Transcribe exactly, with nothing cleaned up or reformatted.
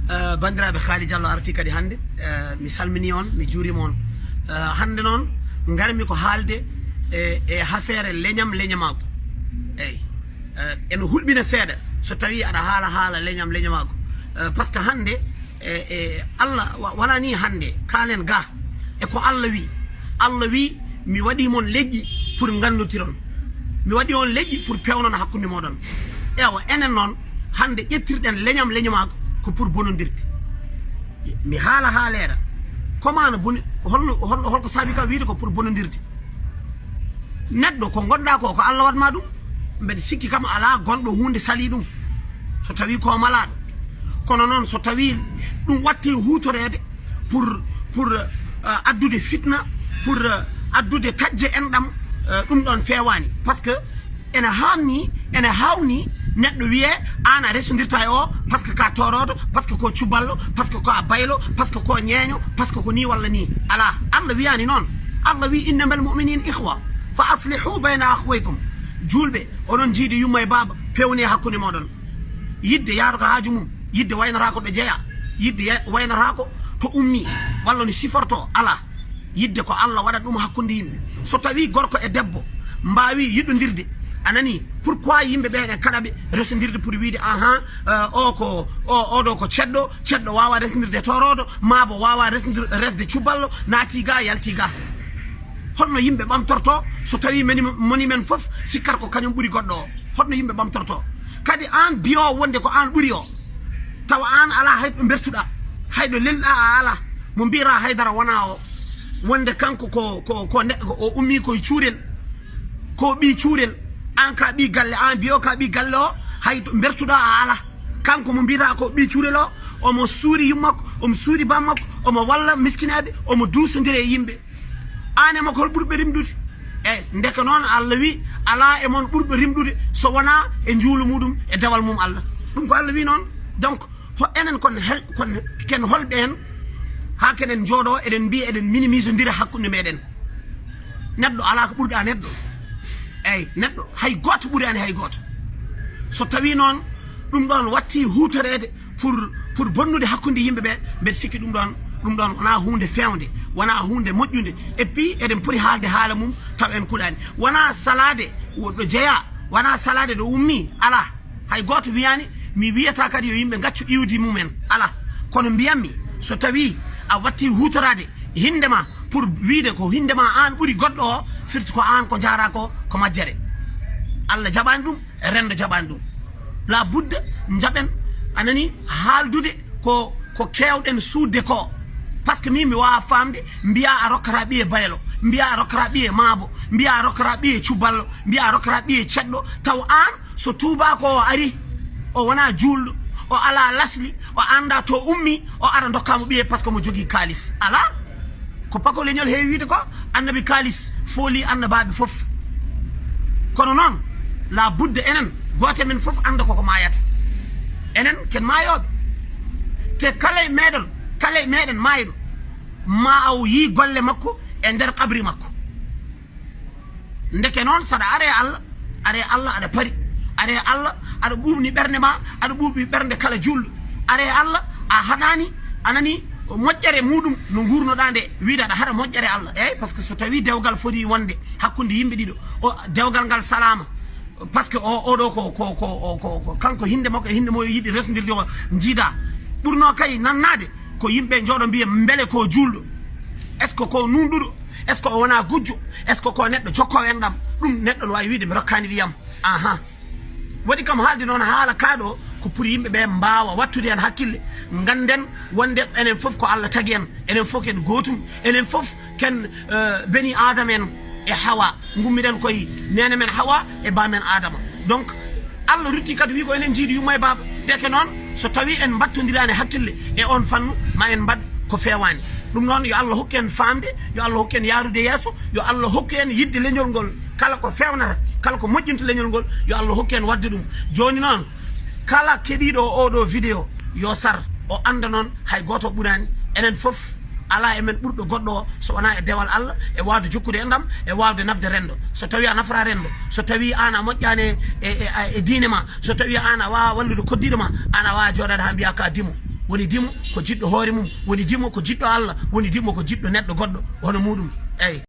Eh, banndiraaɓe, Haali Jallo arti kadi hannde. Eh, mi salmini on, mi juurima on. Eh, hannde noon, ngarmi ko haalde e, e hafeere leñam leñamaagu. Eyi. Eh, ene hulɓina seeɗa so tawii aɗa haala haala leñam leñamaagu. Eh, parce que hannde, e, e, Allah wa-, wonaa nii hannde, kaalen ga, e ko Allah wi. Allah wi, "Mi waɗii mon leƴƴi pour nganndotiron. Mi waɗii on leƴƴi pour pewnon hakkunde mooɗon." Ewa, enen noon, hannde ƴettirɗen leñam leñamaagu ko pour bonondirde. Mi haala haaleera. Comment no boni-, holno, holno, holko saabi ka wiide ko pour bonondirde? Neɗɗo ko ngonɗaa ko, ko Allah waɗ ma ɗum. Mbeɗa sikki kam alaa gonɗo huunde salii ɗum, so tawii ko malaaɗo. Kono noon, so tawii ɗum watti huutoreede pour, pour, euh, addude fitna, pour, euh, addude taƴde enɗam, euh, ɗum ɗoon feewaani. Parce que ene haamni, ene haawni neɗɗo wiyee aan a resondirta e o, parce que ka tooroodo, parce que ko cuballo, parce que ko a baylo, parce que ko ñeeño, parce que ko nii walla nii. Alaa, Allah wiyaani noon. Allah wi, "Innamal mu'minina ikhwa, fa aslihu bayna akhwaykum." Juulɓe, onon jiiɗi yumma e baaba, pewnee hakkunde mooɗon. Yidde yaarata haaju mum, yidde waynata ko ɗo jeyaa, yidde ya-, waynata ko to ummii, walla no sifortoo, alaa. Yidde ko Allah waɗat ɗum hakkunde yimɓe. So tawii gorko e debbo mbaawi yiɗondirde, a nanii, pourquoi yimɓe ɓe eɗen kaɗa ɓe resondirde pour wiide, ahan, eh, o ko, o, oɗo ko ceɗɗo, ceɗɗo waawaa resondirde tooroodo, maa bo waawaa resondir-, resde cuballo, naatii ga, yaltii ga? Holno yimɓe ɓamtortoo so tawii moni-, moni men fof sikkat ko kañum ɓuri goɗɗo o? Holno yimɓe ɓamtortoo? Kadi aan biyoowo wonde ko aan ɓuri o, tawa aan alaa hay ɗo mbertuɗaa, hay ɗo lelɗaa a alaa, mo mbiyataa haydara wonaa o, wonde kanko ko, ko, ko neɗɗo, o ummii ko e cuurel, ko ɓii cuurel, aan ka ɓii galle, aan biyoowo ka ɓii galle o, hay ɗo mbertuɗaa a alaa. Kanko mo mbiyataa ko ɓii cuurel o, omo suuri yummakko, omo suuri bammakko, omo walla miskinaaɓe, omo duusondira e yimɓe. Aan e makko hol ɓurɓe rimɗude? Eyi, ndeke noon Allah wi, alaa e mon ɓurɗo rimɗude so wonaa e njuulu muɗum e dewal mum Allah. Ɗum ko Allah wi noon. Donc, ho-, enen kon hel-, kon ken holɓe en haa keɗen njooɗoo eɗen mbiya eɗen minimisondira hakkunde meɗen? Neɗɗo alaa ko ɓurɗa neɗɗo. Eyi, neɗɗo hay gooto ɓuraani hay gooto. So tawii noon ɗum ɗoon watti huutoreede pour, pour bonnude hakkunde yimɓe ɓe, mbeɗa sikki ɗum ɗoon, ɗum ɗoon wonaa huunde feewnde, wonaa huunde moƴƴunde. Et puis, eɗen poti haalde haala mum taw en kulaani. Wonaa salaade wo-, ɗo jeyaa, wonaa salaade ɗo ummii, alaa. Hay gooto wiyaani, mi wiyataa kadi yo yimɓe ngaccu iwdi mumen, alaa. Kono mbiyammi, so tawii a watti huutoraade hinnde ma pour wiide ko hinnde ma aan ɓuri goɗɗo o, firti ko aan ko njaaraa ko, ko majjere. Allah jaɓaani ɗum, renndo jaɓaani ɗum. La budda njaɓen, a nanii, haaldude ko, ko keewɗen suuɗde ko. Parce que min mi waawaa faamde, mbiyaa a rokkataa ɓiye baylo, mbiyaa a rokkataa ɓiye maabo, mbiyaa a rokkataa ɓiye cuballo, mbiyaa a rokkataa ɓiye ceɗɗo, taw aan so tuubaako o ari, o wonaa juulɗo, o alaa lasli, o anndaa to ummii, o ara ndokkaa mo ɓiye parce que mo jogii kaalis. Alaa. Ko pako leñol heewi wiide ko, annabi kaalis fooli annabaaɓe fof. Kono noon, la budda enen, gooto men fof annda koko maayata. Enen ken maayooɓe. Te kala e meɗen, kala e meɗen maayɗo, ma o yii golle makko e nder qabri makko. Ndeke noon, saɗa are e Allah, are e Allah aɗa pari, are e Allah aɗa ɓuuɓni ɓernde ma, aɗa ɓuuɓi ɓernde kala juulɗo. Are e Allah a haɗaani, a nanii, moƴƴere muɗum no nguurnoɗaa nde, wiide aɗa haɗa moƴƴere Allah. Eeyi, parce que so tawii dewgal foti wonde hakkunde yimɓe ɗiɗo, o, dewgal ngal salaama, parce que o, oɗo ko, ko, ko, o, ko, ko kanko hinnde makko e hinnde mo yiɗi resondirde o njiida. Ɓurno kay nannaade ko yimɓe njooɗo mbiya mbele ko juulɗo, est ce que ko nunɗuɗo, est ce que o wonaa gujjo, est ce que ko neɗɗo jokkoowo enɗam? Ɗum neɗɗo no waawi wiide mi rokkaani ɗiyam. Aha. Waɗi kam haalde noon haala kaa ɗo ko pour yimɓe ɓe mbaawa wattude heen hakkille, ngannden wonde enen fof ko Allah tagi en, enen fof ken gootum, enen fof ken, eh, beni Aadama en e Hawa, ngummiɗen koye neene men Hawa e baa men Aadama. Donc, Allah rutti kadi wi ko enen njiidi yumma e baaba. Ndeke noon, so tawii en mbattondiraani hakkille e oon fannu, ma en mbaɗ ko feewaani. Ɗum noon, yo Allah hokku en faamde, yo Allah hokku en yaarude yeeso, yo Allah hokku en yiɗde leñol ngol. Kala ko feewnata, kala ko moƴƴinta leñol ngol, yo Allah hokku en waɗde ɗum. Jooni noon, kala keɗiiɗo o oɗo vidéo, yo sar, o annda noon hay gooto ɓuraani. Enen fof, alaa e men ɓurɗo goɗɗo o, so wonaa e dewal Allah, e waawde jokkude enɗam, e waawde nafde renndo. So tawii a nafataa renndo, so tawii aan a moƴƴaani e, e, e, e diine ma, so tawii aan a waawaa wallude koddiiɗo ma, aan a waawaa jooɗaade haa mbiyaa ka dimo. Woni dimo ko jiɗɗo hoore mum, woni dimo ko jiɗɗo Allah, woni dimo ko jiɗɗo neɗɗo goɗɗo hono muɗum. Eyi,